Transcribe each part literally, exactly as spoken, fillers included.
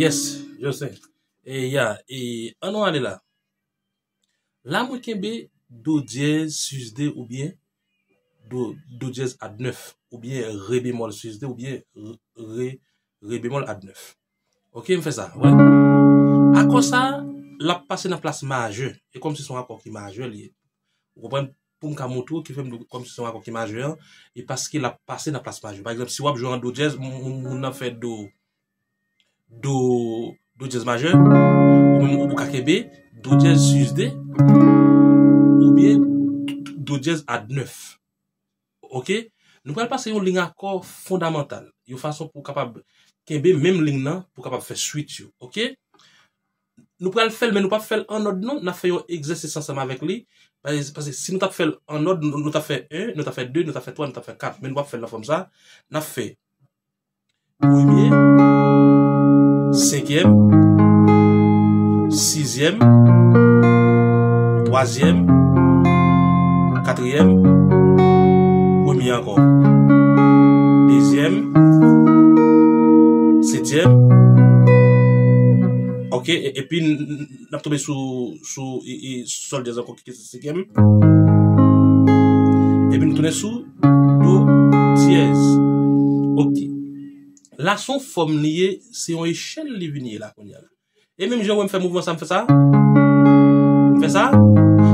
Yes, je sais. E ya, e ann nou ale la. La mwen kenbe do dyèz sis de oubyen do, do dyèz ad nèf oubyen re bemòl sis de oubyen re, re bemòl ad nèf. Ok, m fè sa. Wè. Akò sa, l ap pase nan plas majè. E kòmsi se yon akò ki majè li ye. Ou konprann? Pou m ka montre w ki fè m di w kòmsi se yon akò ki majè an, e paske l ap pase nan plas majè. Pa egzanp, si w ap jwe an do dyèz, moun, moun, moun nan fè do, do, do dyèz majè, ou menm ou ka kenbe do dyèz sis de, oubyen do dyèz ad nèf. Ok? Nou pral pase yon liy akò fondamantal, yon fason pou w kapab kenbe menm liy nan, pou w kapab fè swit yo. Ok? Nou pral fè l, men nou p ap fè l an òd non. N ap fè yon egzèsis ansanm avèk li. Paske, paske si nou t ap fè l an òd, nou, nou t ap fè en, nou t ap fè de, nou t ap fè twa, nou t ap fè kat. Men nou p ap fè l nan fòm sa. N ap fè premye, senkyèm, sizyèm, twazyèm, katriyèm, premye ankò. Dezyèm, setyèm. Ok, e- epi n- n- n ap tonbe sou, sou e- e sòl dyèz ankò ki se senkyèm. Epi n tounen sou do dyèz. Ok. La se yon fòm li ye, se yon echèl li vin ye la kounye a la. E menm jan w wè m fè mouvman sa, m fè sa. M fè sa.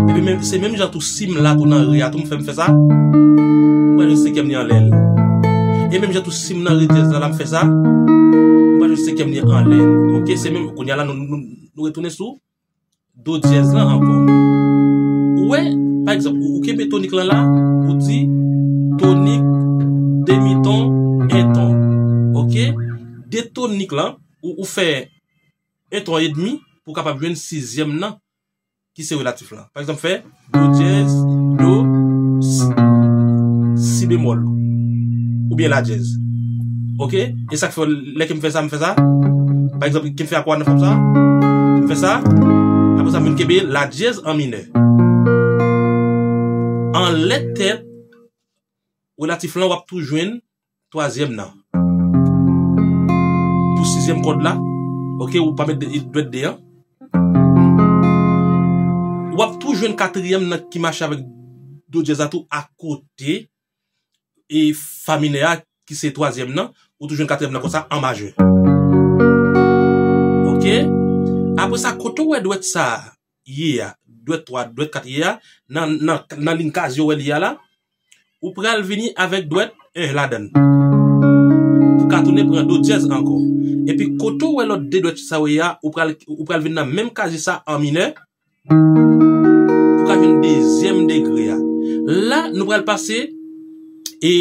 Epi menm, se menm jan tou si m la tou nan re a tou, m fè, m fè sa. M pral jwenn senkyèm li anlè l. E menm jan tou si m nan re dyèz la, la m fè sa. M pral jwenn senkyèm li anlè l. Ok, se menm, kounye a la, nou, nou, nou retounen sou do dyèz lan ankò. Ou wè, pa egzanp, ou, ou kenbe tonik lan la, ou di tonik, demi ton, en ton. Ok? De tonik lan, ou, ou fè en ton edmi pou w kapab jwenn sizyèm nan ki se relatif lan. Pa egzanp, fè do dyèz, do, si, si bemòl, oubyen la dyèz. Ok? E sa k fè, lè ke m fè sa, m fè sa. Pa egzanp, ke m fè akò a nan fòm sa, m fè sa. Apre sa, m vin kenbe la dyèz an minè. Anlè tèt relatif lan, w ap tou jwenn twazyèm nan. Pou sizyèm kòd la, ok, ou pa met de- dwèt de an. W ap tou jwenn katriyèm nan ki mache avèk do dyèz la tou akote e fa minè a, ki se twazyèm nan, ou tou jwenn katriyèm nan konsa an majè. Ok? Apre sa, kote w wè dwèt sa a ye a, dwèt twa, dwèt kat ye a, nan, nan, nan liy kazye w wè li a la, ou pral vini avèk dwèt en ladan l. Pou ka tounen pran do dyèz ankò. Epi kote w wè lòt de dwèt sa yo ye a, ou pral, ou pral vin nan menm kazye sa an minè, pou ka jwenn dezyèm degre a. La, nou pral pase, e,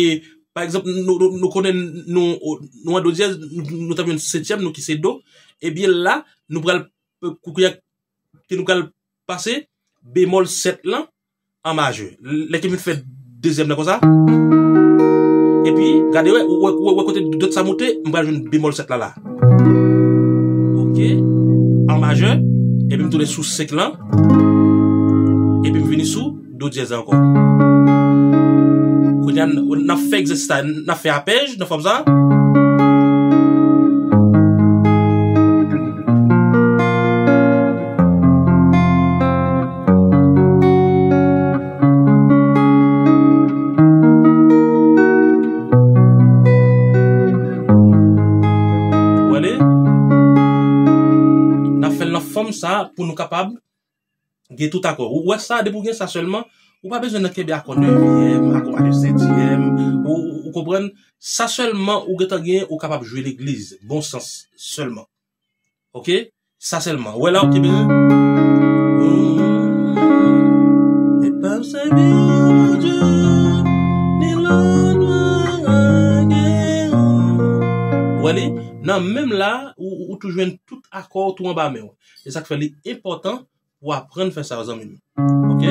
pa egzanp, nou, nou, nou konnen nou, nou an do dyèz, nou, nou t ap jwenn setyèm, nou ki se do. Ebyen la, nou pral, kounye a, ke nou pral pase bemòl sèt lan an majè. Lè ke m vin fè dezyèm nan konsa. Epi, gade, wè, wè, wè, wè kote dwèt sa moute, m pral jwenn bemòl sèt la la. Ok? An majè. Epi m tounen sou senk lan. Epi m vini sou do dyèz la ankò. Kounye a, n ap fè egzèsis sa, n ap fè apèj nan fòm sa. Ou wè li? N ap fè l nan fòm sa pou nou kapab gen tout akò. Ou wè sa, depi w gen sa sèlman, ou pa bezwen nan kenbe akò nevyèm, akò majè setyèm, ou, ou, ou konprann? Sa sèlman ou gentan gen, ou kapab jwe legliz, bon sans sèlman. Ok? Sa sèlman. Ou wè la, w ap kenbe. E p ap sèvi Bondye, ni lòt mwen gen. Ou wè li? Nan menm la, ou, ou, ou tou jwenn tout akò tou anba men w. Se sa k fè li enpòtan pou w aprann fè sa yo, zanmi m. Ok?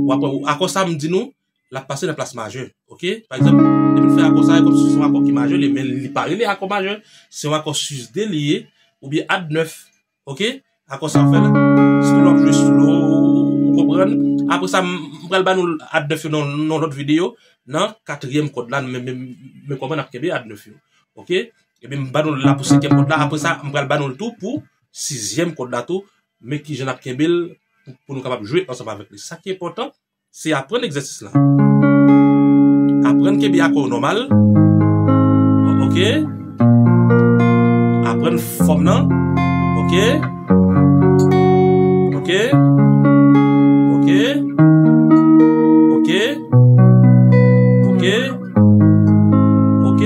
W ap, akò sa, m di nou, l ap pase nan plas majè. Ok? Pa egzanp, depi n fè akò sa, e kòmsi se yon akò ki majè, li, men li pa rele akò majè, se yon akò sis de li ye, oubyen ad nèf. Ok? Akò sa w fè la. Sitou lè w ap jwe slow, ou konprann? Apre sa, m, m pral ba nou ad nèf yo nan, nan lòt videyo, nan katriyèm kòd la, men, men, men kòman n ap kenbe ad nèf yo. Ok? Ebyen, m ba nou l la pou senkyèm kòd la. Apre sa, m pral ba nou l tou pou sizyèm kòd la tou. Men kijan n ap kenbe l pou, pou nou kapab jwe ansanm avèk li. Sa ki enpòtan, se aprann egzèsis la. Aprann kenbe akò yo nòmal. Ok. Aprann fòm nan. Ok. Ok. Ok. Ok. Ok. Ok.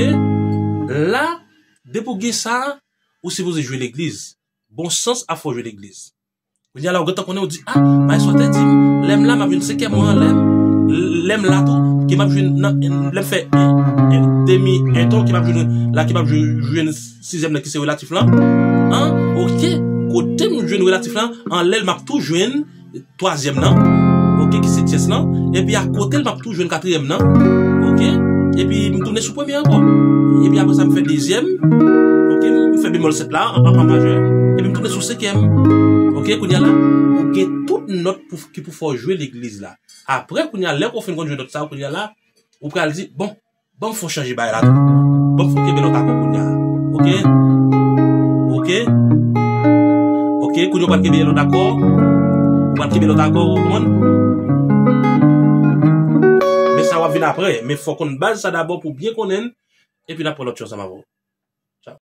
La, depi w gen sa, ou sipoze jwe legliz. Bon sans ap fè w jwe legliz. Kounye a la, ou gentan konnen, ou di, "Ah, maestro te di m, lè m la, m ap jwenn senkyèm mwen an lè m, lè m la tou, ke m ap jwenn nan, lè m fè en, en demi, en ton, ke m ap jwenn la, ke m ap jwenn, jwenn sizyèm nan ki se relatif lan." An, ok, kote m jwenn relatif lan, an lè l m ap tou jwenn twazyèm nan, ok, ki se tyès lan, epi akote l m ap tou jwenn katriyèm nan, ok, epi m tounen sou premye ankò. Epi apre sa, m fè dezyèm, ok, m fè bemòl sèt la, an, an, an majè, epi m tounen sou senkyèm, ok, kounye a la, ou gen tout nòt pou, ki pou fè w jwe legliz la. Apre, kounye a, lè w fin konn jwe nòt sa, kounye a la, ou pral di, "Bon, ban m fè w chanje bagay la tou. Ban m fè w kenbe lòt akò kounye a." Ok? Ok? Ok, kounye a w pral kenbe lòt akò. Ou pral kenbe lòt akò, ou konprann? Men sa w ap vin apre. Men fò w konn baz sa dabò pou w byen konnen l. Epi n ap pran lòt yo ansanm avè w.